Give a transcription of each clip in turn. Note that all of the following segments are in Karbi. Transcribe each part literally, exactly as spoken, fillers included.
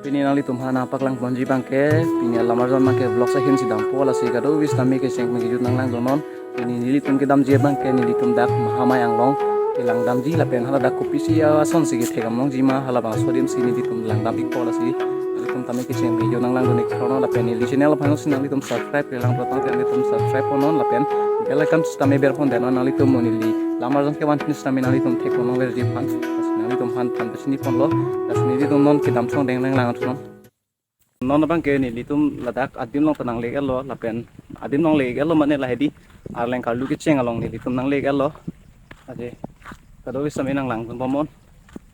Pini nanglitum aphan nangpaklang ponji abangke, pini alam arjan abangke vlog ahin si dampo, lasi kadokave sitame kecheng pen kejut nanglangdunnon. Pini nelitum kedamji abangke nelitum dak Mahamaya anglong kelang damji lapen hala dak kopisi ason si kethek damlongji ma, halabangso adim si nelitum langdam ikpo, lasi nelitum tame kecheng pen kejut nanglangdun ik thorno lapen neli channel aphan si nanglitum subscribe kelang protang nanglitum subscribe ponnon lapen bell icon sitame berpon detnon, nanglitum mo neli lam arjan kevan sitame nanglitum thek ponlongverji aphan. Lasi nanglitum aphan than pachini ponlo. Lasi nelitum non kedam songdeng nanglang thunon. Non abangke nelitum ladak adim along ta nangle-etlo lapen adim along le-etlo mane lahei di Arleng karlu kecheng along nelitum nangle-etlo. Ade kadokave sitame nanglangdun bomnon.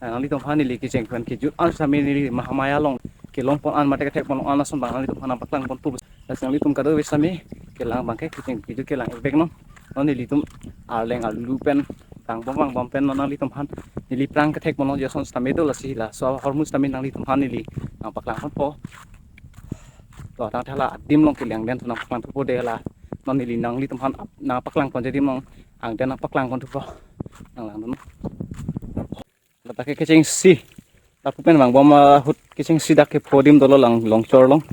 Nanglitum aphan neli kecheng pen kejut an sitame neli Mahamaya along kelong pon an mate kethek pon an ason abang nanglitum aphan nangpaklang ponpo. Lasi nanglitum kadokave sitame kelang abangke kecheng kejut kelang ik veknon. Non nelitum Arleng arlu pen vangbom vangbom pen non nanglitum aphan neli aphrang kethek ponlongji ason sitame do, lasi laso ahormu sitame nanglitum aphan neli nangpaklang ponpo. To tangte hala adim along kele angdeng nangpaklang thupo dei, hala non neli nanglitum aphan ap- nangpaklang ponji adim along angdeng nangpaklang pon thupo. Nanglangdun. Ladak ke kechengsi. Lapu pen vangbom ahut kechengsi dak kepho adim dolo lang Longchor along.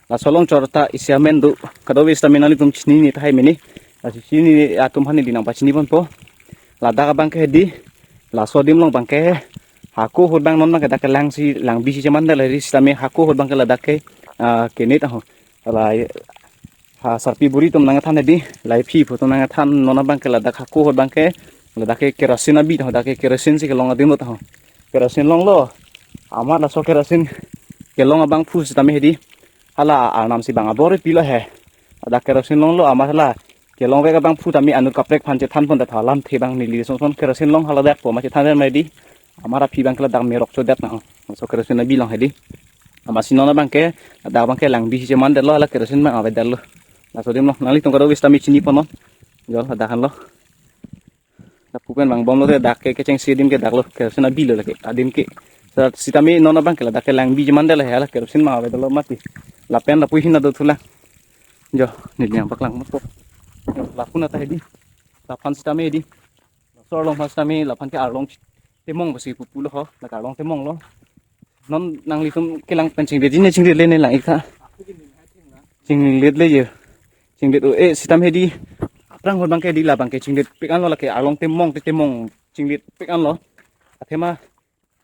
Laso Longchor ta isi amen do. Kadokave sitame nanglitum chinine tahai mene. Lasi chinine atum aphan neli nangpachini ponpo. Ladak abangke di. Laso adim along abangke hako ahut abang non abangke dak kelangsi langbi si cheman detlo hedi, sitame hako ahut abangke ladak ke, ah, kenit aho. Hala ha sarpi buri atum nangthan hedi, lahei aphi aphu atum nangthan, non abangke ladak hako ahut abangke ladak ke kerosene abi, ladak ke kerosene si kelong adim lo taho. Kerosene longlo. Amat laso kerosene kelong abangphu sitame hedi hala arnam si bang abor pilo he. Ladak kerosene longlo, amat hala kelongvek abangphu tame anut kaprek aphan chethan pon det, lamthe abang neli son son kerosene long hala dak po ma chethan det ma hedi. Amat aphi abangke ladak merok chodet na. Laso kerosene abi along hedi. Amatsi non abangke, ladak abangke langbi si cheman detlo, hala kerosene abang avedetlo. Laso adim along nanglitum kadokave sitame chini ponnon. Jo, ladak anlo. Lapu pen vangbomlo te dak ke kechengsi adim ke daklo, kerosene abi lo lake adim ke. Sa- sitame non abangke ladak ke langbi cheman detlo he, hala kerosene abang avedetlo mati. Lapen lapu ahin ta dothulang. Jo, neli nangpaklang ponpo. Jo, lapu nata hedi. Laphan sitame hedi. Laso arlong aphan sitame laphan ke arlong temong pusi pupulo ho, lake arlong temonglo. Non nanglitum kelang pen chingdetji ne chingdetle ne lang ik tha. Chingdetle je. Chingdet o e sitame hedi. Aphrang ahut abangke di la abangke chingdet pik anlo, lake arlong temong te temong chingdet pik anlo. Athema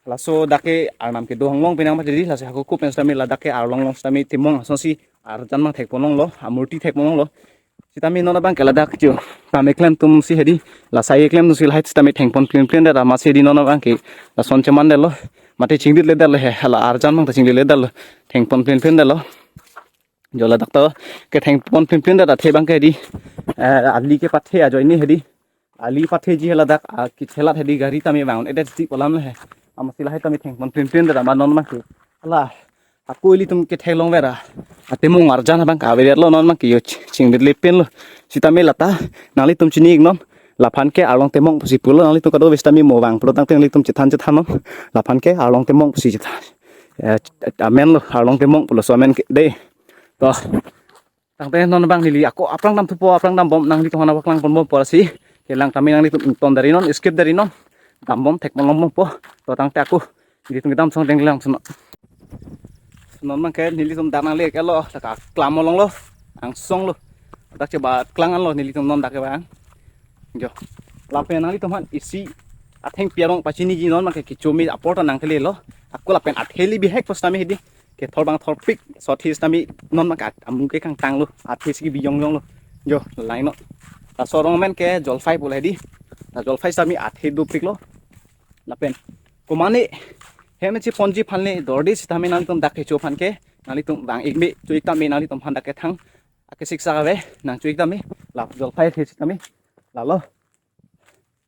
laso dak ke arnam kedo anglong penang ma hedi, laso hako pen sitame ladak ke arlong along sitame temong asonsi arjan abang thek ponlonglo, amurti thek ponlonglo. Sitame non abangke ladak jo tame klem atum si hedi, la sai klem atum si lahai sitame thengpon plin plin det, amatsi hedi non abangke lason cheman detlo. Mate chingdetledetlo he, hala arjan abang ta chingdetledetlo. Thengpon plin plin detlo. Jo ladak to kethengpon plin plin det athe abangke hedi, eh, ali kepathe ajoine hedi. Ali patheji, ladak kechelat hedi gari tame vang-un-edet ji pu alam lo he. Amatsi lahai tame thengpon plin plin det, amat non abangke hala hako ilitum kethek longver atemong arjan abang avedetlo, non abangke jo chi- chingdetle penlo. Sitame lata nanglitum chini iknon. Laphan ke arlong temong pusi pulo, nanglitum kadokave sitame mo vang pulo tangte nanglitum chethan chethannon. Laphan ke arlong temong pusi chethan. Eh, amen lo, arlong temong pulo, laso amen ke dei. To tangte non abang neli ako aphrang dam thupo, aphrang dambom, nanglitum aphan nangpaklang ponbompo, lasi kelang tame nanglitum ington derinon, skip derinon, dambom thek ponlongbompo. To tangte ako nelitum kedam songdeng lang thunon. Non abangke nelitum dak nangle-etlo, lake klam alonglo, angsonglo. Dak chebat klang anlo nelitum non dak kevang. Jo. Lapen nanglitum aphan isi athengpi arong pachiniji, non abangke kecho me apor ta nangthelelo. Ako lapen atheli bihek pusitame hedi. Kethor abang thorpik, sothe sitame non abangke amu ke kangtanglo, athe si kebi jongjonglo. Jo, laino. Laso arong amen ke Jolphai pulo hedi. La Jolphai sitame athe dopiklo. Lapen komane hem cheponji aphan le dorde sitame nanglitum dak kecho aphan ke nanglitum vang ik me, cho ik tame nanglitum aphan dak kethang akesik sa ave, nangcho ik tame, la Jolphai athe sitame. Lalo.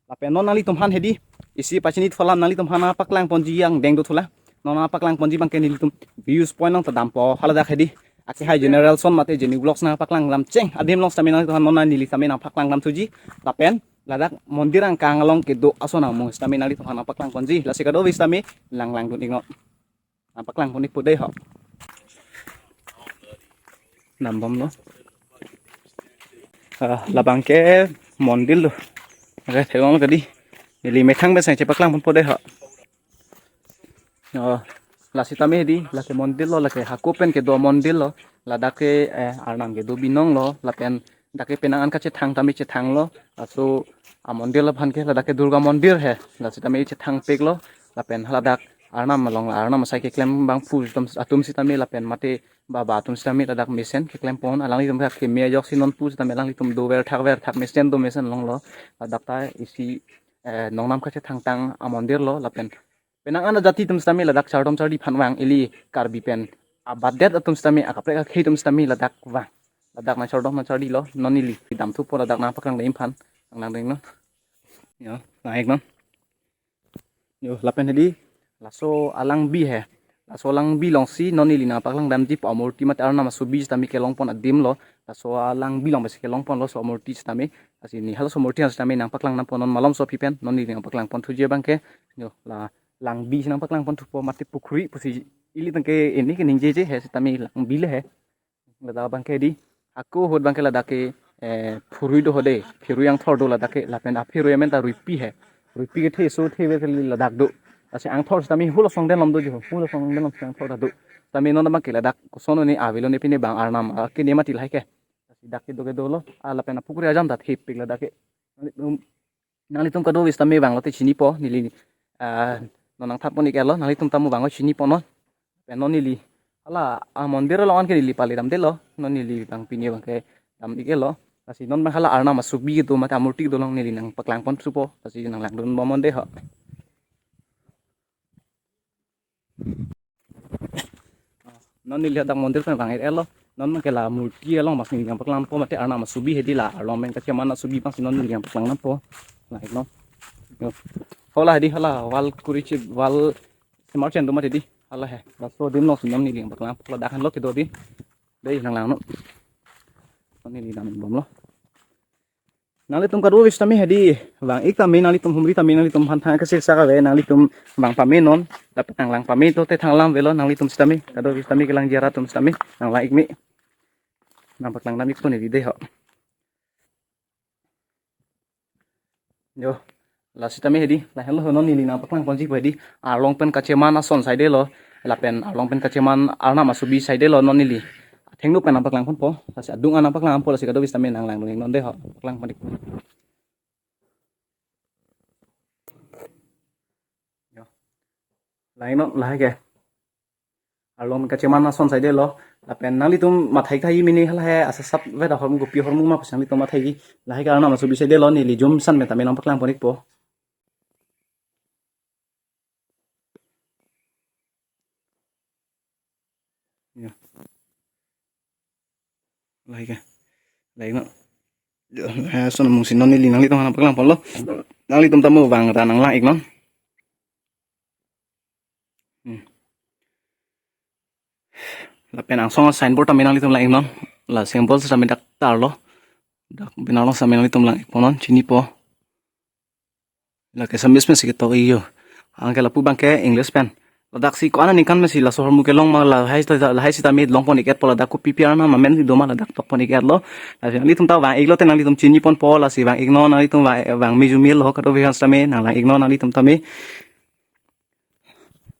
Lapen non nanglitum aphan hedi isi pachini thu alam nanglitum aphan nangpaklang ponji angdeng dothulang. Non nangpaklang ponji abangke nelitum views point along ta dampo, haladak hedi. Akehai General Son mate Genu Vlogs nangpaklang dam cheng adim along sitame nanglitum aphan non neli sitame nangpaklang dam thuji. Lapen ladak mondir angkang along kedo ason amung sitame nanglitum aphan nangpaklang ponji. Lasi kadokave sitame langlangdun iknon. Nangpaklang pon ikpo dei ho. Dambomlo. Ah, labangke mondir lo. Oke, theklonglo kedi. Neli methang beseng chepaklang ponpo dei ho. Oh, Lasitame hedi, lake mondir lo, lake hako pen kedo mondir lo, ladak ke, eh, Arnam kedo binong lo, lapen dak ke penang an kachethang tame chethang lo, laso amondir aphan ke ladak ke Durga mondir he, lasitame chethang pik lo, lapen haladak Arnam along la Arnam asai keklem abang phu atum, atum sitame lapen mate baba atum sitame ladak mesen keklem pon, alanglitum ke keme ajoksi non phu sitame alanglitum dover thakver thak mesen do mesen along lo, ladak ta isi, eh, nongnam kachethangtang amondir lo, lapen penang an ajati atum sitame ladak chardom chardi aphan vang, ili Karbi pen abatdet atum sitame akaprek akhei atum sitame ladak vang. Ladak nangchardom nangchardi lo, non neli damthupo ladak nangpaklang dam aphan, nang nangdeng non. Yo, nang-ik non. Yo, lapen hedi, laso alangbi he. Laso alangbi alongsi non neli nangpaklang damji pu amurti mate Arnam asobi sitame kelong pon adim lo. Laso alangbi along besi kelong pon lo laso amurti sitame. Lasi neli halaso amurti sitame nangpaklang nangpo non malomso aphi pen, non neli nangpaklang pon thuji abang ke. Yo, la langbi si nangpaklang pon thupo mate pukhuri pusi ilitum ke ini ke ningjeje he sitame langbi le he. Ladak abang ke hedi, hako ahut abang ke ladak ke, eh, phurui do ho dei, phirui angthor do ladak ke, lapen aphirui amen ta ruipi he. Ruipi kethe so the ve kali ladak do. Lasi angthor sitame hulo song den lom do jo, hulo song den lom si angthor ta do. Sitame non abang ke ladak koson ne avelo ne pine bang Arnam, ah, kene mati lahai ke. Lasi dak kedo kedo lo, ah, lapen apukhuri ajam ta thepik ladak ke. Um, nanglitum kadokave sitame vanglo te chinipo, neli, ah, non nangthan pon-ik lo, nanglitum tame vanglo chinipo non. Pen non neli hala amondir along an ke neli pale damdelo, non neli abang pine abang ke dam-ik lo. Lasi non abang hala Arnam asobi kedo mate amurti kedo along neli nangpaklang pon thupo, lasi nanglangdun bom non dei ho. Non neli hadak mondir pen vang-ik lo. Non abang ke la murti along mas neli nangpaklang po mate Arnam asobi hedi, la Arnam pen kacheman asobi pas non neli nangpaklang nangpo. La-ik non. Yo. Hala hedi hala wall kurichi wall semarchen do mate hedi. Hala he. Laso adim alongsi non neli nangpaklang po, ladak henlo kedo adim. Dei nanglang non. Non neli dam bomlo. Nanglitum kadokave sitame hedi vang-ik tame, nanglitum humri tame, nanglitum aphan thang kesik sak ave, nanglitum vang pame non, lapen nanglang pame to te thang alam avelo, nanglitum sitame kadokave sitame kelangji arat atum sitame nanglang-ik me. Nangpaklang dam-ik pon hedi dei ho. Yo. Lasitame hedi, la henlo non neli nangpaklang ponji pu hedi, arlong pen kacheman ason saidelo, lapen arlong pen kacheman Arnam asobi saidelo non neli. Athengno pen nangpaklang ponpo, lasi adung an nangpaklang ponpo, lasi kadokave sitame nanglangdun-ik non dei ho, paklang pon-ik. Yo. Lang-ik non lahai ke. Arlong kacheman ason saidelo. Lapen nanglitum mathai thaji mene hala he asap sap veda hormu kopi hormu ma pasang nanglitum mathai thaji. Lahai ke Arnam asobi saidelo, neli jum san pen tame nangpaklang pon-ikpo. Ya. Lahai ke. Lahai no. Yo, eh, son mungsi non neli nanglitum aphan nangpaklang ponlo. Nanglitum tame vang ra nanglang-ik non. Hmm. Lapen angsong signboard tame nanglitum lang-ik non. La symbol sitame dak tarlo. Dak banner along sitame nanglitum lang-ik pon non, chinipo. Lake Assamese pensi ketok-ik yo. Anke lapu abang ke English pen. Ladaksi ko-an aningkan pensi laso ahormu kelong ma, lahai sita, lahai sitame long pon-ik-et po, ladak kopi pi arnam amen si do ma ladak tok pon-ik-et lo. Lasi nanglitum ta vang-ik lote nanglitum chini ponpo, lasi vang-ik non, nanglitum vang, vang me jumil ho kadokave aphan sitame nanglang-ik non nanglitum tame.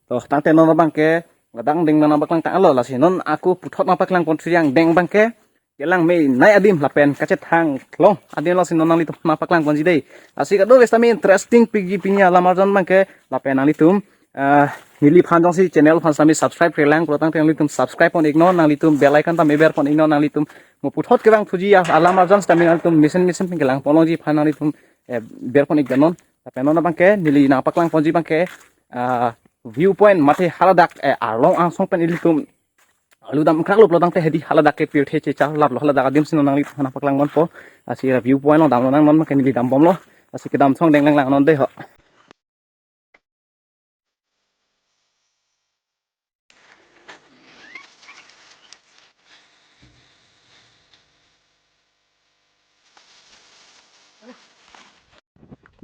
To, tangte non abang ke, ladak ding nangpaklang tanglo, lasi non ako puthot nangpaklang pon thuri angdeng abang ke, kelang me nai adim lapen kachethang long adim, lasi non nanglitum nangpaklang ponji dei. Lasi kadokave sitame interesting pikji pini alam arjan abang ke, lapen nanglitum, eh, neliphan jongsi channel aphan sitame subscribe-re lang pulo tangte nanglitum subscribe pon-ik non, nanglitum bell icon tame ber pon-ik non, nanglitum mo puthot kevang thuji alam arjan sitame nanglitum mesen mesen pen kelang pon longji aphan nanglitum, eh, ber pon-ik non. Lapen non abang ke neli nangpaklang ponji abang ke, ah, view point mate haladak, eh, arlong angsong pen ilitum alu dam krak lo pulo tangte hedi haladak ke pirthe chechar lap lo, haladak adim si non nanglitum aphan nangpaklang ponpo. Lasi view point along damlo nang, non abang ke neli dam bomlo. Lasi kedam song deng lang lang non dei ho.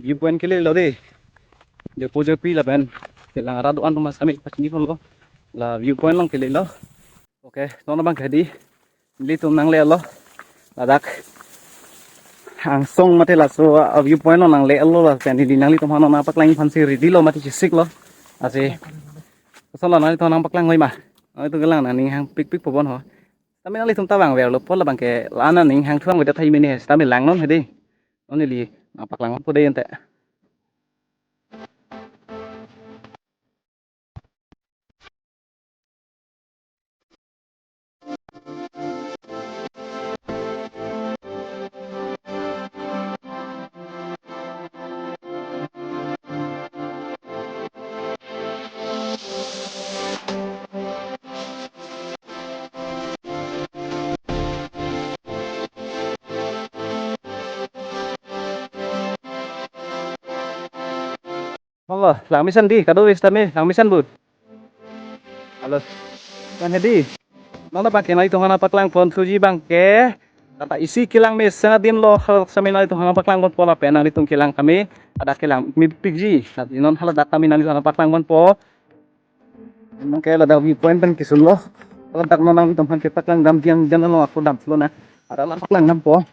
View point kelelo dei. Jopo jopi lapen kelang arat do-an atum sitame pachini ponlo. La view point along kelelo. Oke, non abang ke hedi. Nelitum nanglelo. Ladak angsong mate laso, ah, view point along nanglelo, lapen hedi nanglitum aphan nangpaklang aphansi ready lo mate chesik lo. Lasi Kosonlo, nanglitum nangpaklang noi ma? Nanglitum kelang nang ning hangpikpik po bon ho. Tame nanglitum ta vangverlo po, labang ke la-an aning hangthu avedet tahai mene, tame langnon hedi. Non neli nangpaklang po dei ante. Halo, lang mesen dei, kadokave sitame lang mesen bud. Halo. Kan hedi. Non abang ke nanglitum aphan nangpaklang ponthuji abang ke, tata isi kelang mesen adim lo, haladak sitame nanglitum aphan nangpaklang ponpo lapen nanglitum kelang kami, ladak kelang mepikji. Tadi non haladak tame nanglitum aphan nangpaklang ponpo. Abang ke ladak view point pen kesun lo. Haladak non nanglitum aphan kepaklang damji angjan lo, ako damlo na. Ladak nangpaklang dampo.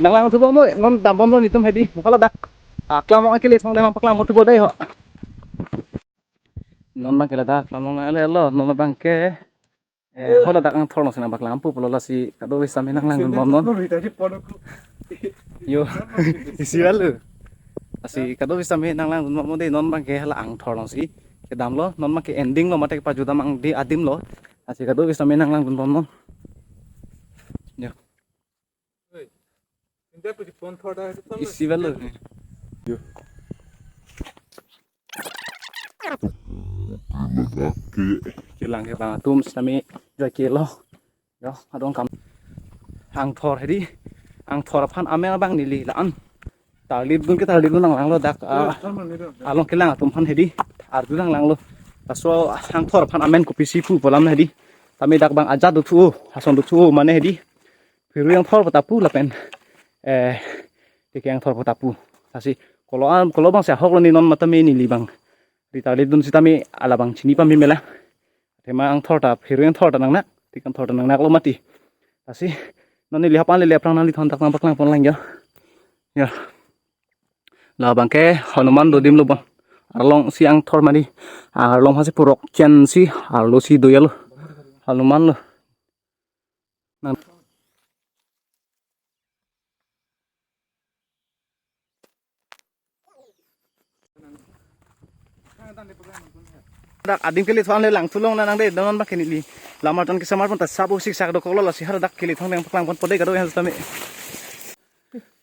Nanglang thupo mo, non dambomlo netum hedi. Haladak aklam abang ke le thong le nangpaklang thupo dei ho. Non abang ke ladak aklam abang le lo, non abang ke. Eh, haladak angthor alongsi nangpaklang pulo, lasi kadokave sitame nanglangdun bomnon. Yo. Isi alo. Lasi kadokave sitame nanglangdun bomnon dei, non abang ke hala angthor alongsi kedamlo, non abang ke ending lo mate pajudam angdi adim lo. Lasi kadokave sitame nanglangdun bomnon. Yo. Isi alo. Yo. Kelang kevang atum sitame joike lo. Yo, adung kam. Angthor hedi. Angthor aphan amen abang neli la-an tarlipdun ke tarlipdun nanglanglo dak, ah, along kelang atum aphan hedi. Arju nanglanglo. Laso angthor aphan amen kopisi pu pu alam hedi. Tame dak abang ajat dothu, hason dothu mane hedi. Phirui angthor pata pu lapen, eh, tiki angthor pata pu. Lasi kolo an, kolo abangsi ahok lo ne non matame neli abang ritarlipdun sitame halabang chini pame mela. Athema angthor ta, phirui angthor ta nangnak, tiki angthor ta nangnak lo mati. Lasi non neli hapan lele aphrang nanglitumphan dak nangpaklang ponlang yo. Ya. Labang ke Hanuman do adim lo bon. Arlongsi angthor mati. Arlong aphansi purok chen si, arlosi do ya lo. Hanuman lo. Nang- Dak adim kele thon le langthu longnang dei, non abang ke neli lamar ton kesamar pon ta sabo siksak dokok lo, lasi haladak kele thon nangpaklang ponpo dei kadokave sitame.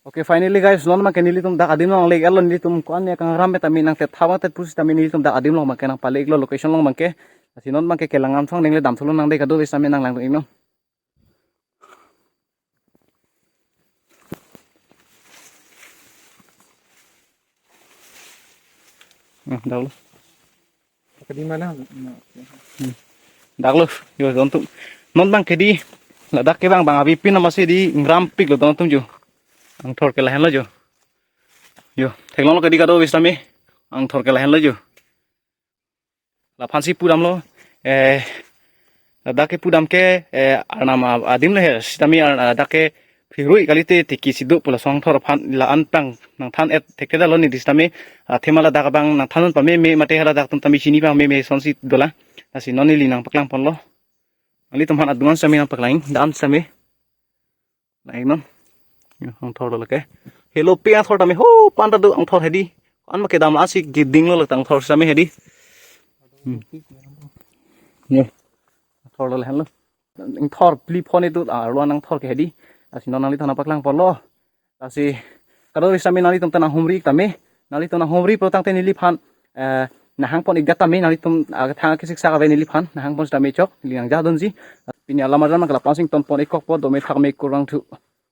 Okay, finally guys, non abang ke nelitum dak adim along le-iklo, nelitum ko-an ya kangram tame nangtethap tethap pusitame nelitum dak adim along abang ke nangpale-iklo, location along abang ke. Lasi non abang ke kelang angthor ding le damthu lonang dei, kadokave sitame nanglangdun iknon. Hmm, dak lo. Ke di mana? Hmm. Dak lo, yo, don atum. Non abang ke dei, ladak kevang abang avi pin amatsi dei, ngrampiklo don atum jo. Angthor ke lahenlo jo. Yo, theklonglo ke dei kadokave sitame. Angthor ke lahenlo jo. Laphansi pudamlo, eh, ladak kepudam ke, eh, arnam a-, adim le he, sitame ar-, ladak ke phirui kalite tiki si do pu laso angthor aphan la-an abang nangthan-et thekthedetlo ne dei sitame, athema ladak abang nangthan pameme mate haladak atum tame chini pameme asonsi dolang. Lasi non neli nangpaklang ponlo. Nanglitumphan adung an sitame nangpaklang dam sitame. Nang-iknon. Yo, angthor lo lake. Helo pe angthor tame ho panta do angthor hedi. An ma kedam asi giding lo lake angthor sitame hedi. Hmm. Yo. Angthor lo lahenlo. Angthor phli phone itu, ah, lo angthor ke hedi. Lasi non nanglitumphan nangpaklang ponlo. Lasi kadokave sitame nanglitum ta nanghumri tame. Nanglitum nanghumri pulotangte neliphan, eh, nanghang pon-ikdet tame, nanglitum, ah, thang kesiksak ave neliphan, nanghang pon sitame chok, neli nangjadunji. Pini alam arjan abang ke lapu-an si ington pon-ikkokpo, dome thakme kurvangthu.